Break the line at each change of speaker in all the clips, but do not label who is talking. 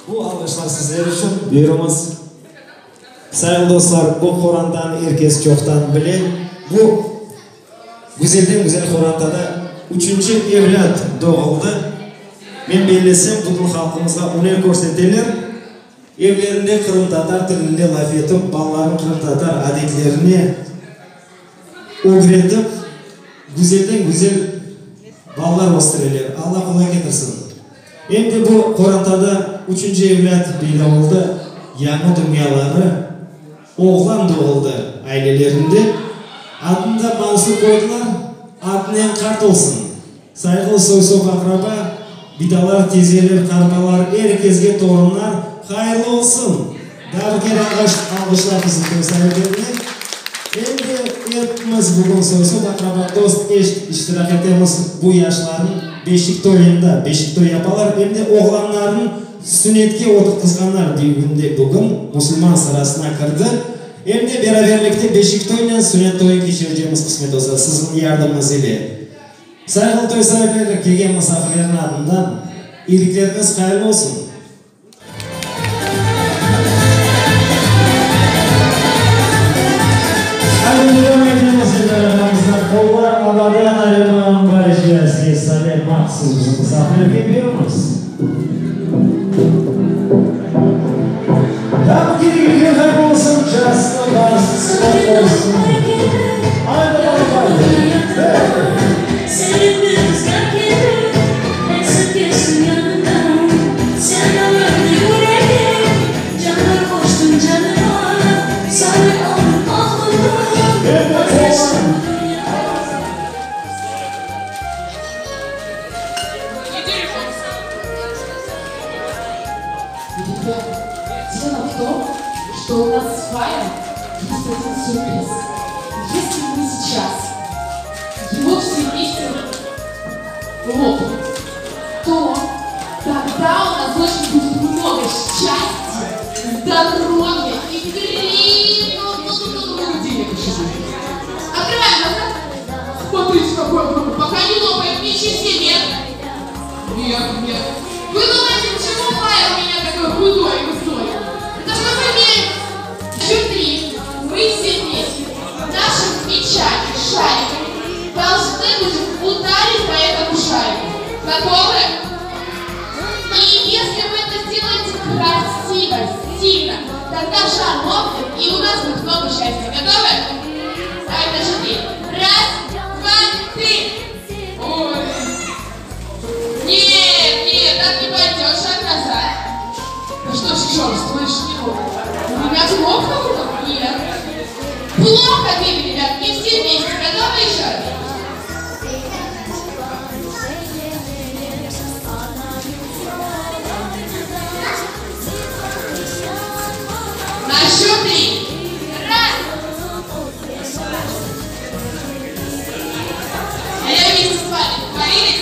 Bu alğışlar sizler içün, buyurıñız. Sayğılı dostlar, bu qorantanı er kes çoqtan bile. Bu güzelden-güzel qorantada üçünci evlât doğuldı. Men bellesem, bütün halqımızğa üner körseteler. Evlerinde qırımtatar tilinde laf etip, balalarnı qırımtatar adetlerine ögretip, güzelden-güzel balalar östüreler. Alla qolay ketirsin. Em de bu qorantada üçünci evlât peyda oldı, yañı dünyaları, oğlan doğuldı ailelerinde. Adını da Mansur qoydılar, adınen qart olsun. Sayğılı soy-sop, aqraba, bitalar, tezeler, qartalar, er kesge torunlar, hayırlı olsun! Daa bir kere alğışlar bizim toy saiplerine. Em de epimiz bugün soy-sop, aqraba, dost, eş iştirak etemiz bu yaşlarnıñ beşik toyunda. Beşik toy yapalar, em de oğlanlarnıñ sünnetke oturtqızğanlar dügünde bugün musulman sırasına kirdi. Em de beraberlikte beşik toynen sünnet toyun keçirecemiz qısmet olsa, siziñ yardımıñız ile. Sayğılı toy saipleri, kelgen musafirlerniñ adından iyilikleriñiz hayırlı olsun! Haydi devam etemiz endi aramızda qollar avada Nariman Barışa ses-sale mahsus bizim musafirlerge beremiz. Daa bir kere iyilikleriñ hayırlı olsun, castı bastı olsun. Haydi balaban, hey!
Что у нас с Фаем есть один сюрприз. Если мы сейчас его все вместе лопнем, то тогда у нас очень будет много счастья, здоровья и много денег еще будет. Открываем глаза. Смотрите, какой огромный. Пока не лопаем, мечи все вверх. Вверх, вверх. Вы думаете, почему Фаер у меня такой худой и высокий? Это чтобы мерить. Еще три. Мы все вместе нашими мечами, шариками должны будем ударить по этому шарику. Готовы? И если вы это сделаете красиво, сильно, тогда шар лопнет, и у нас будет много счастья. Готовы? Давай, на счет три. Раз, два, три. Ой. Нет, нет, так не пойдет. Шаг назад. Ну что ж, черт, слышь, не У меня кнопка была? Нет. Плохо били, ребят, не все вместе. Готовы еще раз? На счет три. Раз. А я вместе с вами. Договорились?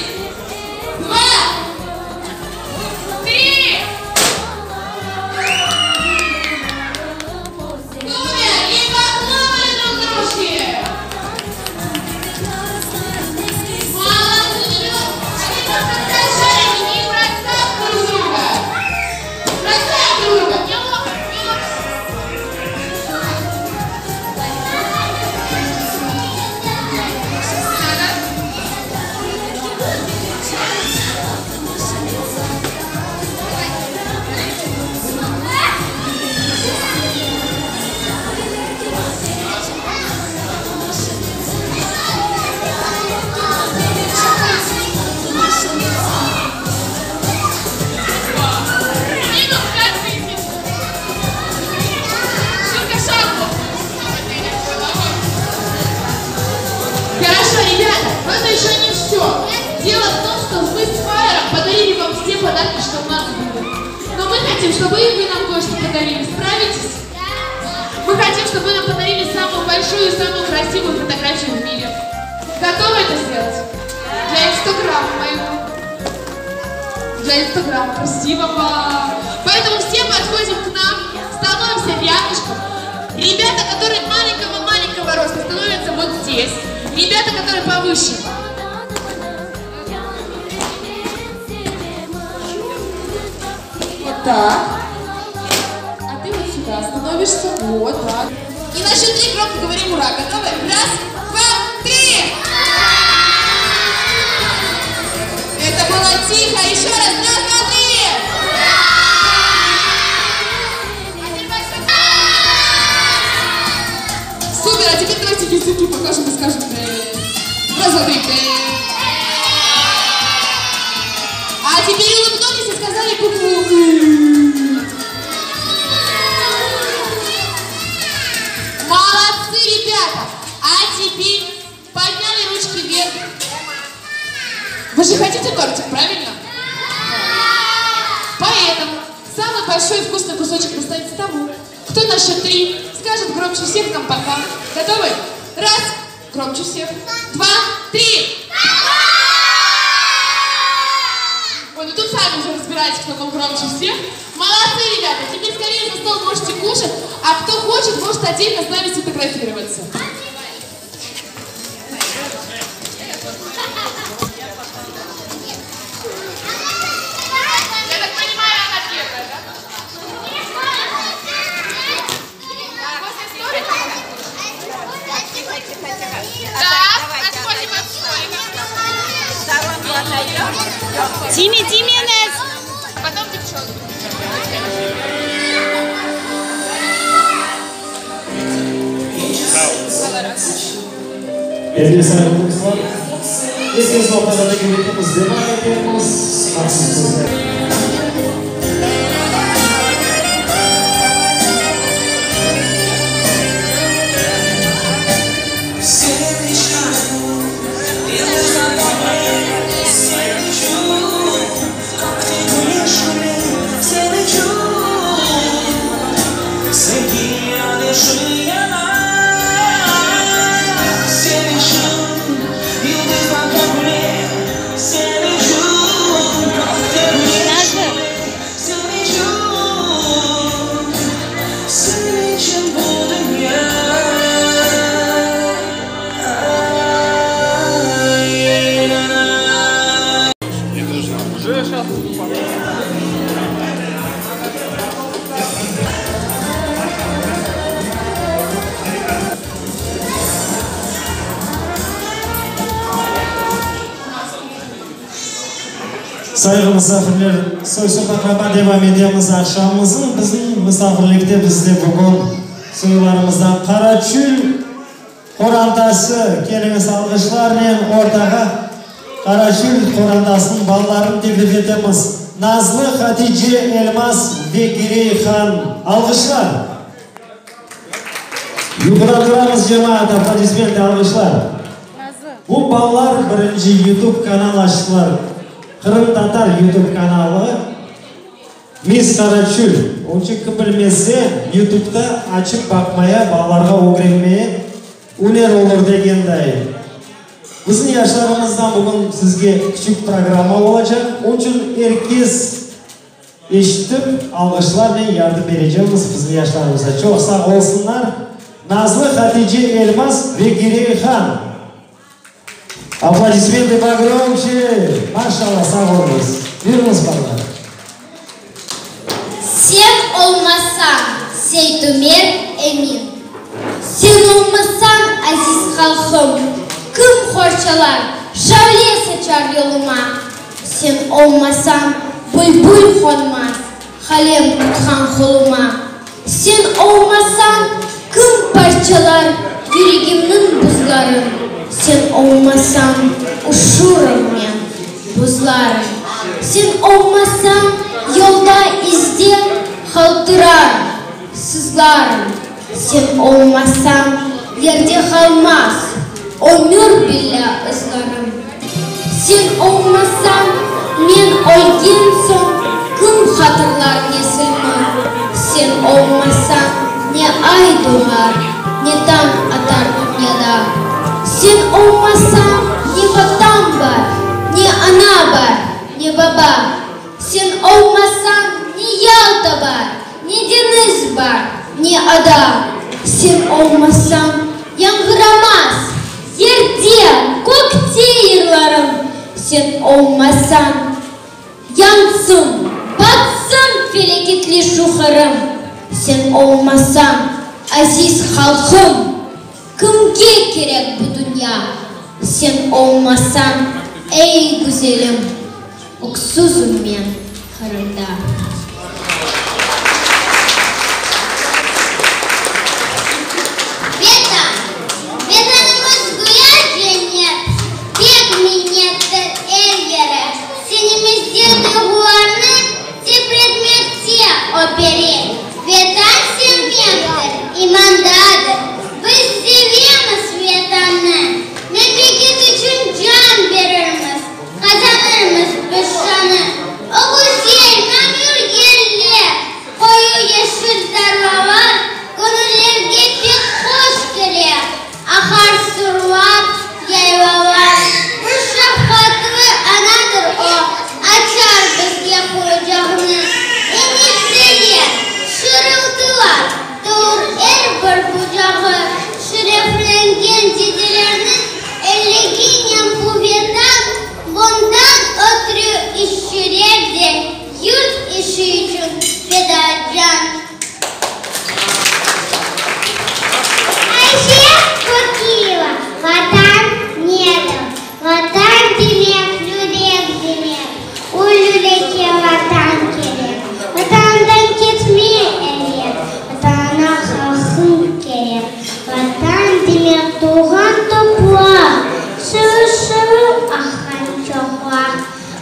Два. Три. Супер! И похлопали друг дружке! Молодцы! Они просто шарики, не бросают друг друга! Бросаем друг друга! Не лопаем, не лопаем! Надо. Минус 5000. Только шар лопнул. Хорошо, ребята, но это еще не все. Дело в том, что мы с Фаером подарили вам все подарки, что у нас были. Но мы хотим, чтобы и вы нам кое-что подарили. Справитесь? Мы хотим, чтобы вы нам подарили самую большую и самую красивую фотографию в мире. Готовы это сделать? Для Инстаграма моего. Для Инстаграма красивого. Поэтому все подходим к нам, становимся рядышком. Ребята, которые маленького-маленького роста, становятся вот здесь. Ребята, которые повыше. Так. А ты вот сюда становишься. Вот, так. И на счет три громко говорим ура. Готовы? Раз, два, три! Это было тихо. Еще раз. Раз, два, три! А теперь большой Супер, а теперь давайте языки покажем и скажем. Раз, два, три. А теперь улыбнулись и сказали букву «Ы». Молодцы, ребята! А теперь подняли ручки вверх. Вы же хотите тортик, правильно? Поэтому самый большой и вкусный кусочек достанется тому, кто на счет три скажет громче всех нам пока. Готовы? Раз, громче всех. Два, три. Ой, ну тут сами уже разбирайтесь, кто там громче всех. Молодцы, ребята! Теперь скорее за стол можете кушать, а кто хочет, может отдельно с нами сфотографироваться. Я так понимаю, она первая, да? После столика? Так, отходим от столика.
Тими, Тименес!
Потом девчонки.
Sevgili saygılarımız var. Biz noktada birliktemiz devam ediyoruz. Haksız Sayğılı musafirler, soy-sop-aqraba devam etemiz aqşamımıznı. Bizim musafirlikte bizde bugün soylarımızdan Qaraçül qorantası. Keliñiz alğışlarnen ortağa Qaraçül qorantasınıñ balalarını teklif etemiz. Nazlı, Hatice, Elmaz ve Girey han. Alğışlar! Yuqarı turamız, cemaat, аплодисменты, alğışlar. Bu balalar birinci YouTube kanal açtılar. Qırımtatar YouTube kanalı Miss Qaraçül. Onıñ içün kim bilmese, YouTube'da açıp baqmaya, balalarğa ögrenmeye üner olur degenday. Bizim yaşlarımızdan bugün sizge küçük programma olacaq. Onıñ içün er kes eşitip, alğışlarnen yardım berecekmiz bizim yaşlarımızğa. Çoq sağ olsunlar. Nazlı, Hatice, Elmaz ve Girey han. Аплодисменты погромче. Maşalla, sağ oluñız. Buyurıñız, balalar.
Sen olmasañ, Seytumer Emin, Sen olmasañ, aziz halqım, Kim qorçalar, şavle saçar yoluma? Sen olmasañ, bülbül qonmaz qalem tutqan qoluma. Sen olmasañ, kim parçalar yüregimniñ buzların? Sen olmasañ, üşürüm men, buzlarım. Sen olmasañ, yolda, izde qaltırarım, sızlarım. Sen olmasañ, yerde qalmaz ömür billâ ızlarım. Sen olmasañ, men ölgen soñ kim hatırlar nesilmi? Sen olmasañ, ne ay doğar, ne tañ atar dünyada. Sen olmasañ, ne Vatan bar, ne ana bar, ne baba. Sen olmasañ, ne Yalta bar, ne deñiz bar, ne ada. Sen olmasañ, yañğıramaz yerde, kökte yırlarım. Sen olmasañ, yansın, batsın felek. Qıymetli şu Qırım. Sen olmasañ, aziz halqım, Kimge kerek bu dünya? Sen olmasañ, ey güzelim, Öksüzim men Qırımda.
Vetan, Vetanımız güya cennet, Pek minnettir er yeri. Senemizde duyğularnı Tepretmekte o peri. Vetan sevmektir, imandadır, Biz sevemiz Vetannı. Memleket içün can berirmiz, Qazanırmız biz şanı. O güzel, mamür yerler, Qoyu yeşil tarlalar Göñüllerge pek hoş kele. Aqar surlar, yaylalar. Bir şefqatlı anadır o, Açar bizge qucağını. İñiltiler, şırıltılar Tolur er bir bucağı. Şereflengen dedelerniñ Elliginen bu Vetan, Bundan ötrü işçiler de Yurt işi içün feda can. Ayşe Kurkiyeva, Vatan nedir? Vatan demek, lülek demek, O lülekke Vatan kerek. Vatandan ketme elek, Vatanğa halqıñ kerek. Vatan demek, tuvğan topraq, Şırıl-şırıl aqqan çoqraq.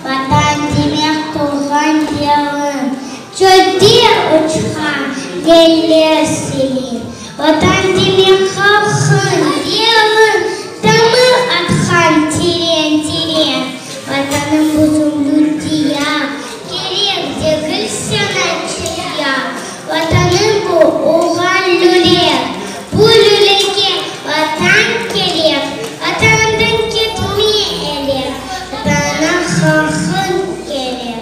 Vatan demek, tuvğan yeriñ, Çölde uçqan yeller seniñ. Vatan demek, halqıñ, yeriñ, Tamır atqan teren-teren. Vatanım bizim bu diyar, Kerek degil saña çet yar. Vatanım bu, olğan lülek, Bu lüleke Vatan kerek. Vatanından ketme elek, Vatanıña halqıñ kerek.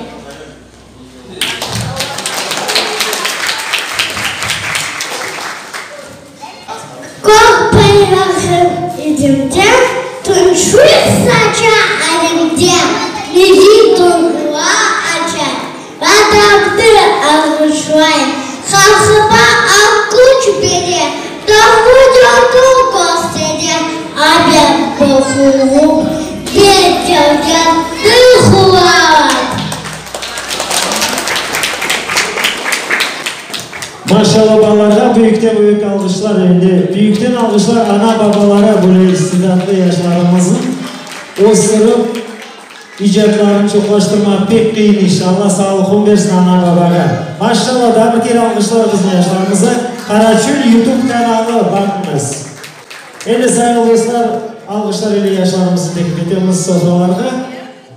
Kök bayrağım elimde, Tınçlıq saça alemde, Milliy duyğular aça, Vatanımnı alğışlay, Halqıma aq küç bere, Doğru yolnı köstere, A men qorqurum, men sevgen duyğular.
Maşalla balalarğa büyükten büyük alğışlar endi büyükten alğışlar ana babalara böyle istidatlı yaşlarımıznı östürip icatlarını çoqlaştırmaq pek qıyın iş Alla sağlıqın bersin ana babağa Maşalla daa bir kere alğışlar bizim yaşlarımıza Qaraçöl youtube kanalı baqıñız Endi sayğılı dostlar alğışlar ile yaşlarımıznı teklif etemiz sofralarğa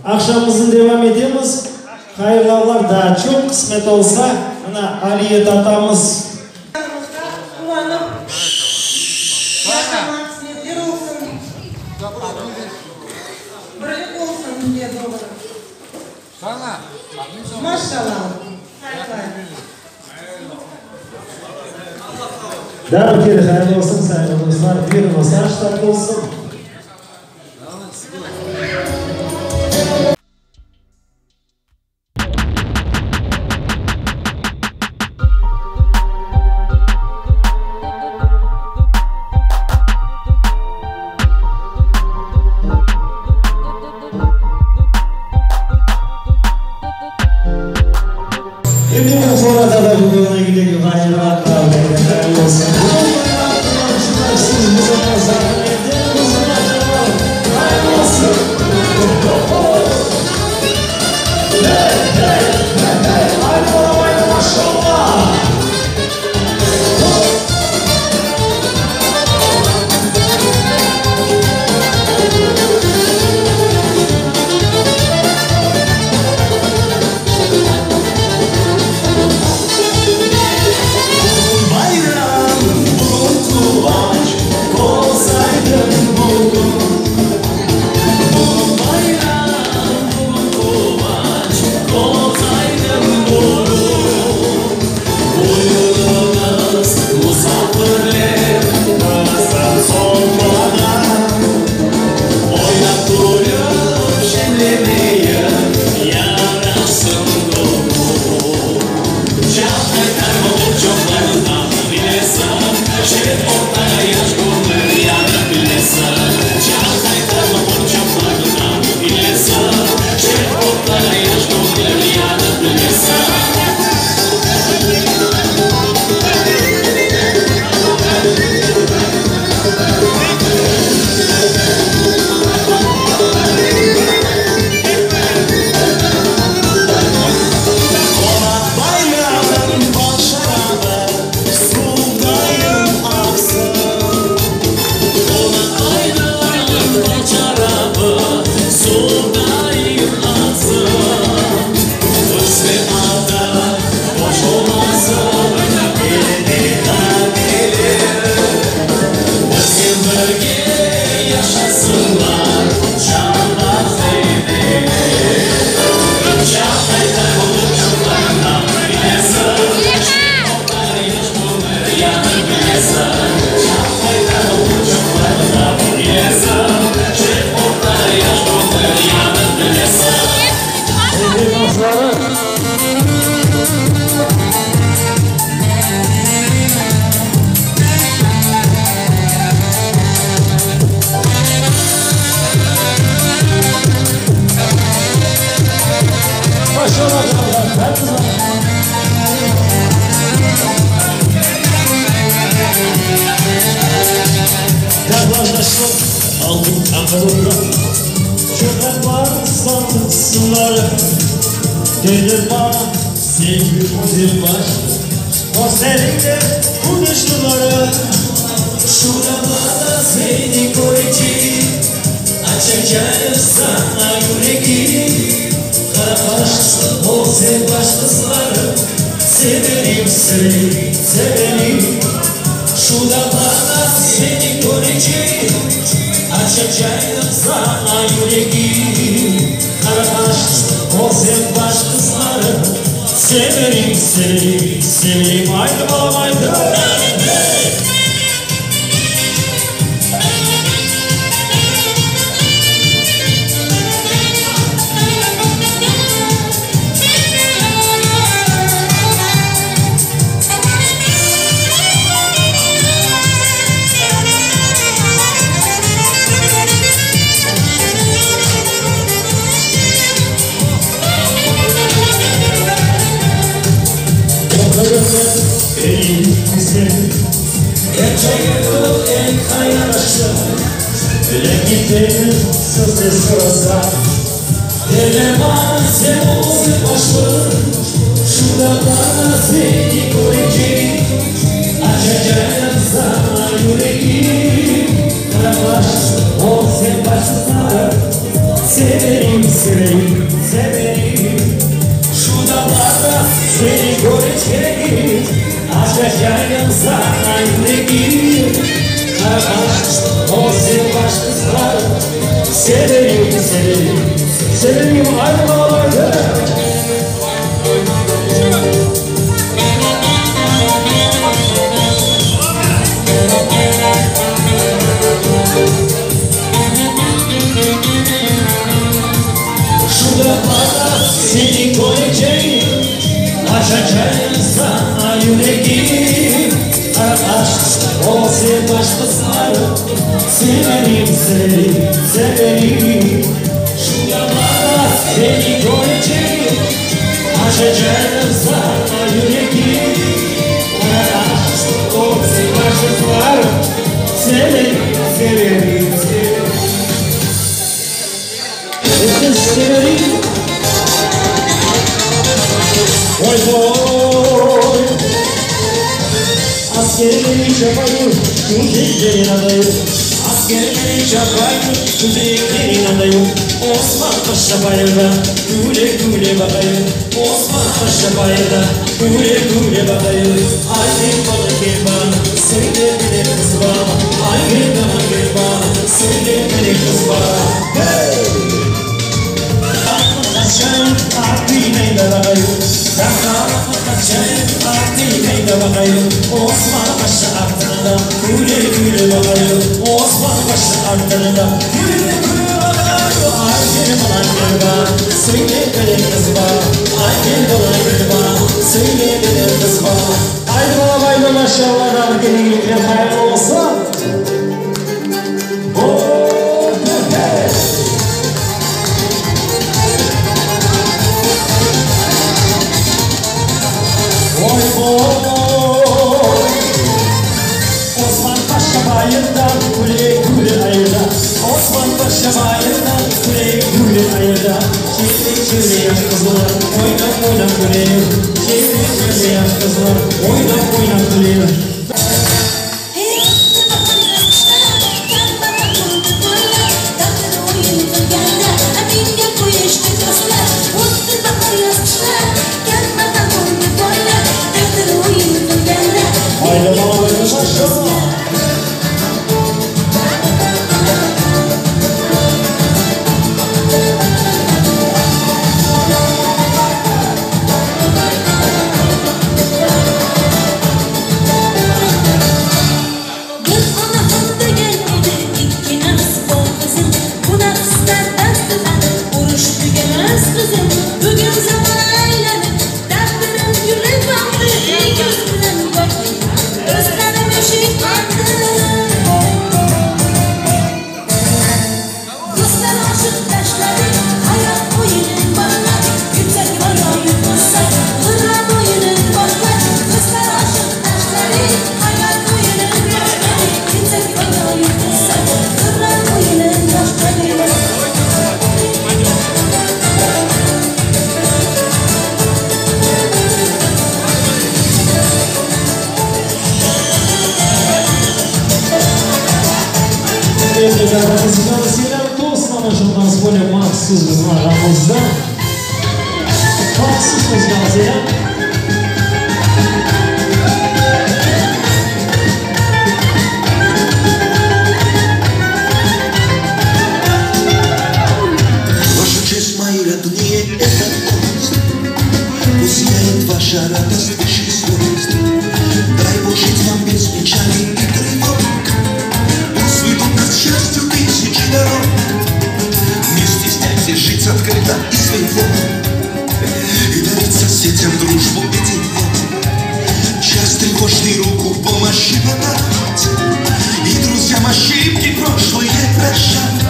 Aqşamımıznı devam etemiz. Hayırlavlar daa çoq, qısmet olsa, mına Aliye tatamız.
Yanımızda quvanıp yaşamaq qısmetler olsun, birlik olsun diye doğru. Maşallah.
Daa bir kere hayırlı olsun, sayğılı dostlar, buyurıñız, aş tatlı olsun. Endi bu qoratada bugün ögündeki ğayrı hayırlı olsun. Siz bizim hayırlı olsun. Hey, hey, hey, hey. Haydi balam, haydi maşallah.
qızları. Maşallah, ben kızlar. Dağlar aldım aklımda. Şöhret var sandıksınları. Gelir bana sevgi güzel başlı. O seninle konuştuları. Şu dağlarda seni göreceğim. Açacağım sana yüreğimi. Kara kaşlı o sen başkızları. Severim seni, severim. Şu dağlarda seni göreceğim. Açacağım sana yüreğimi. Kara kaşlı o sen başkızları. Severim, severim, severim. Haydi balam haydi. Severim, severim, severim. Şu dağlarda seni göreceğim. Açacağım sana yüreğimi. Kara o sen başkızlar. Severim, severim, severim. Haydi bakalım haydi. Şu dağlarda seni göreceğim. Açacağım sana yüreğimi. Kara o sen başkızlar. Severim, severim, severim. Şu dağlarda seni göreceğim. Açacağım sana yüreğimi. Kara o sen başkızlar. Severim, severim, severim. Severim. Oy oy. Askerleri çapayı, kuzeylerin adayı. Askerleri çapayı, kuzeylerin adayı. Osman Paşa bayırda, güle güle bakayım. Osman Paşa bayırda, güle güle bakayım. Ay gel bana gel bana, söyle beni kız bana. Ay gel bana gel bana, söyle beni kız bana. Hey! Osman Paşa aklına güle güle bakayım. Osman Paşa aklına güle güle bakayım. Ay gel bana gel bana, söyle beni kız bana. Ay gel bana gel bana, söyle beni kız bana. Haydi bana bayılın maşallah, rahmet eyleyin, hayırlı olsun. Osman Paşa bayırda, güle güle ayırda. Osman Paşa bayırda, güle güle ayırda. Çevre çevre yaş kızlar, oynam oynam gülüyor. Çevre çevre yaş kızlar, oynam oynam gülüyor.
Güzel muzıkalı selâm tosuna нашему танцполе mahsus bizim ağamızdan. Mahsus muzıkalı selâm.
Ваша честь, мои родные, это тост. Пусть сияет ваша радость выше звезд. Дай Бог жить вам без печали и тревог. Пусть ведут нас к счастью тысячи дорог. Не стесняйтесь жить открыто и светло. И дарить соседям дружбу и тепло. Час тревожный руку помощи подать. И друзьям ошибки прошлые прощать.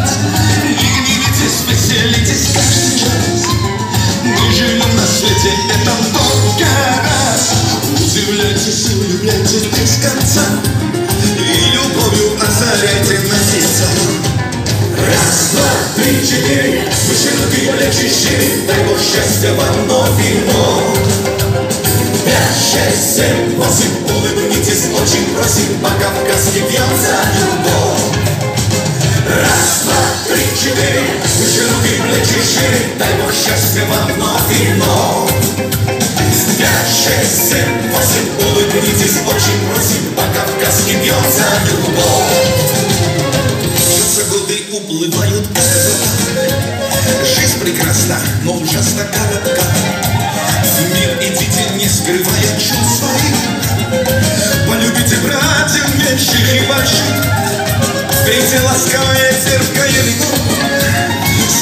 Не гневитесь, веселитесь каждый час. Мы живем на свете, это только раз. Удивляйтесь и влюбляйтесь без конца. И любовью озаряйте на сердца. Раз, два, три, четыре, выше руки, плечи шире, дай Бог счастья вам вновь и вновь. Пять, шесть, семь, восемь, улыбнитесь, очень просим, по-кавказски бьется любовь. Раз, два, три, четыре, выше руки, плечи шире, дай Бог счастья вам вновь и вновь. Пять, шесть, семь, восемь, улыбнитесь, очень просим, по-кавказски бьется любовь. Мчатся годы, уплывают как Жизнь прекрасна, но ужасно коротка. В мир идите, не скрывая чувств своих. Полюбите братьев меньших и больших. Пейте ласковое, терпкое вино.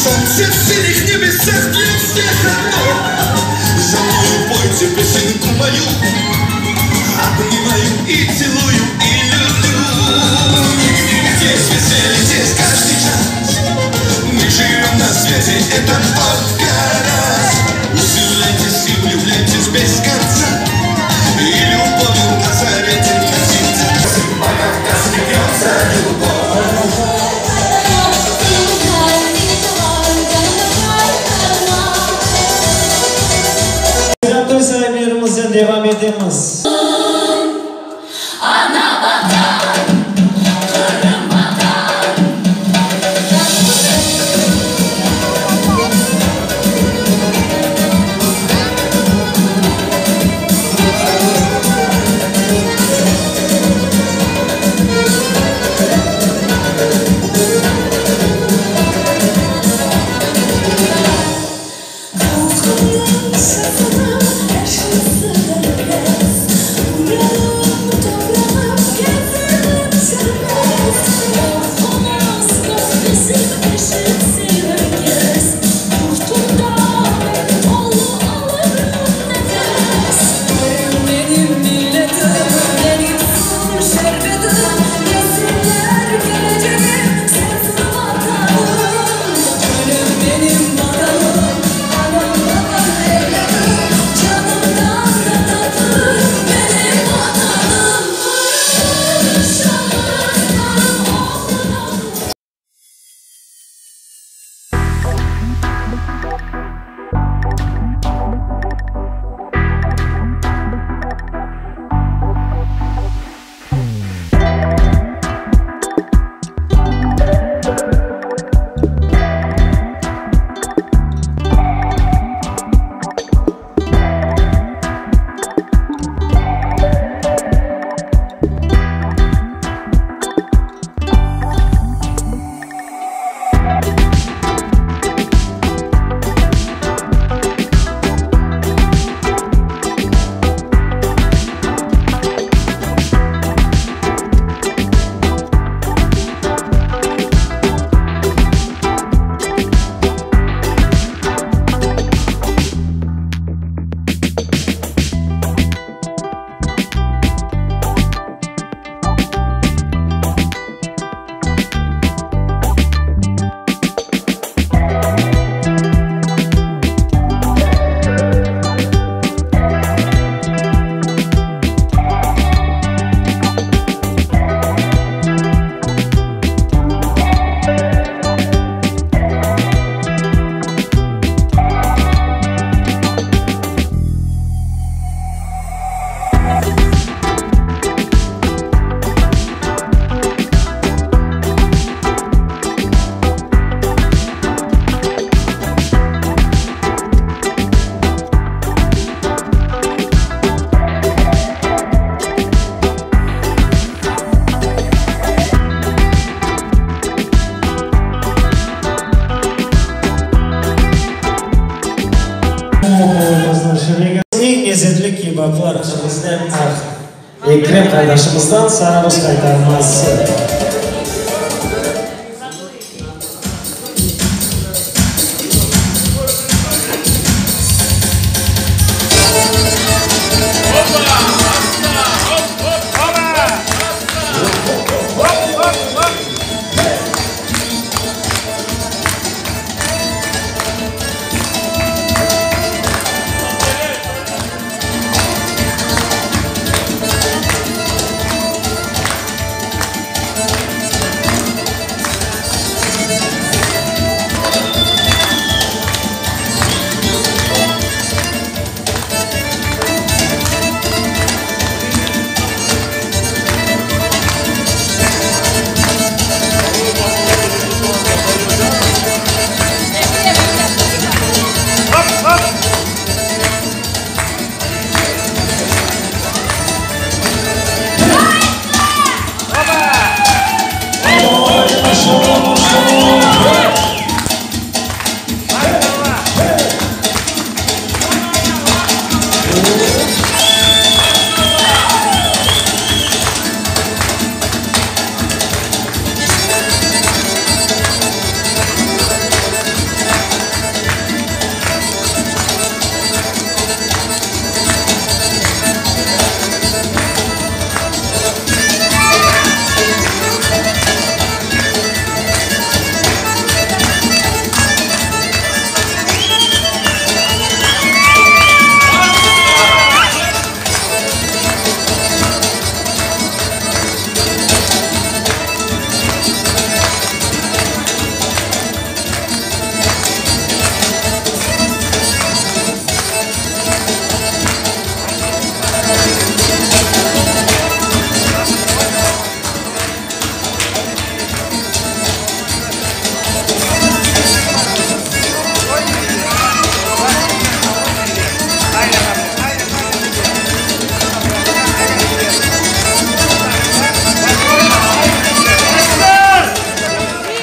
Солнце в синих небесах для всех одно. За мною пойте песенку мою. Обнимаю и целую, и люблю. Не гневитесь, веселитесь каждый час. Мы живем на свете, это только раз. Удивляйтесь и влюбляйтесь без конца. И любовью озаряйте на сердца. По-кавказски бьется любовь.
Selâm toy saiplerimizden devam etemiz.
Ana Vatan, Qırım Vatan. Halqımnıñ sırtına yaşasın herkes.
dostlar, şeñlik. Eñ lezetli kebaplar Qırğıznen Aq Ekrem qardaşımızdan Sarabuz qaytarması.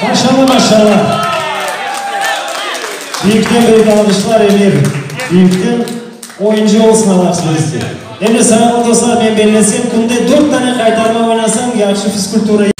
Maşalla, maşalla. Büyükten büyük alğışlar, Emir. Büyükten oyuncı olsun Allah qısmet etse. Endi sayğılı dostlar, men bellesem, künde dört tane qaytarma oynasañ, yahşı fizkultura.